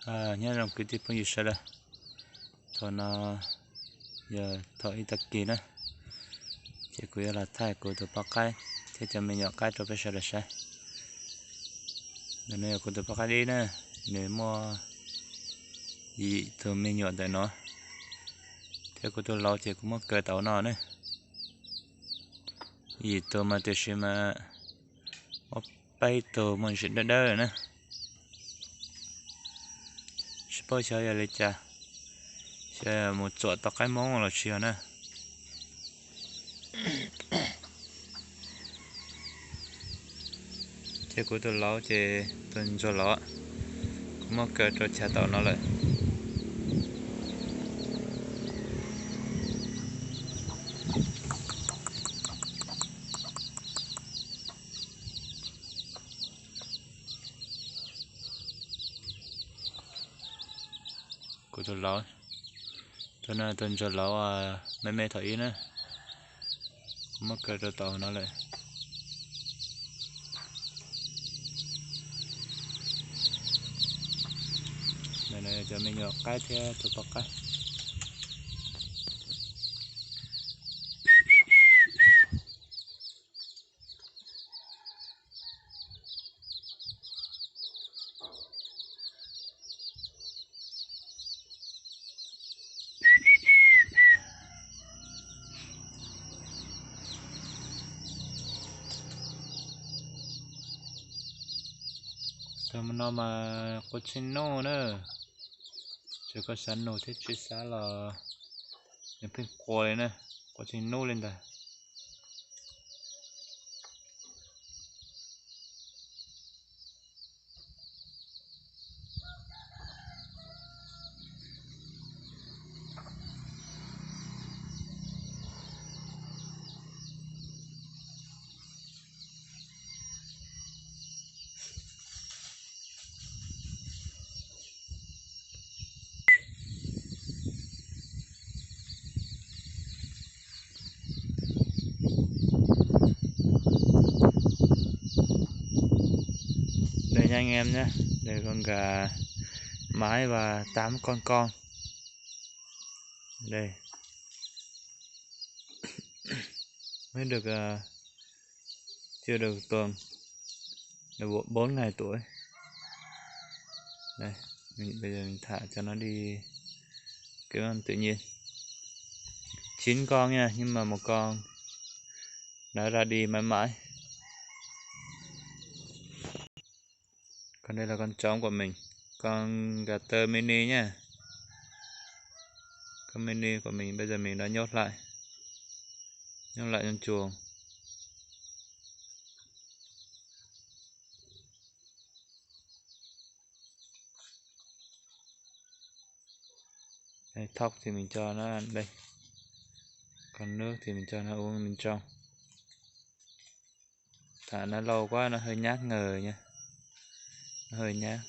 Nyob zoo kwv tij phooj ywg sawv daws, thaum no yog thaum ib tag kis na, ces kuv yuav los thaij kuv tus poj qaib thiab cov me nyuam qaib rau peb sawv daws saib. Ntawm no yog kuv tus poj qaib dib na, nws muaj yim tus me nyuam ntawm no, thiab kuv tus laus ces kuv muab kaw tau no na. Yim tus mas tiam sis mas muaj peb tug muaj ntsis dawb dawb na. Tsis paub xyov yog li cas, xyov mus txuam tau qaib Hmoob los tsis yog na. Ces kuv tus laus ces tus ntsuag los, kuv muab kaw rau chav tau no lawm. Kuv tus laus, tus no tus ntsuag laus me me thaum ib na, kuv muab kaw rau tau no lawm. Cov me nyuam qaib thiab tus poj qaib. Tus no mas quav tsheej nuj na, tsuas koj xav nug thiab tsis xav los nws pheej quav li na, quav tsheej nuj li ntag. Đây nha anh em nhé, đây con gà mái và tám con con. Đây. Mới được ờ, chưa được tuần, được bốn ngày tuổi. Đây, mình bây giờ mình thả cho nó đi kiểu tự nhiên. Chín con nha, nhưng mà một con đã ra đi mãi mãi. Còn đây là con trống của mình, con gà tơ mini nha. Con mini của mình bây giờ mình đã nhốt lại, nhốt lại trong chuồng. Đây, thóc thì mình cho nó ăn đây. Còn nước thì mình cho nó uống bên trong. Thả nó lâu quá nó hơi nhát người nha. Nó hơi nhát.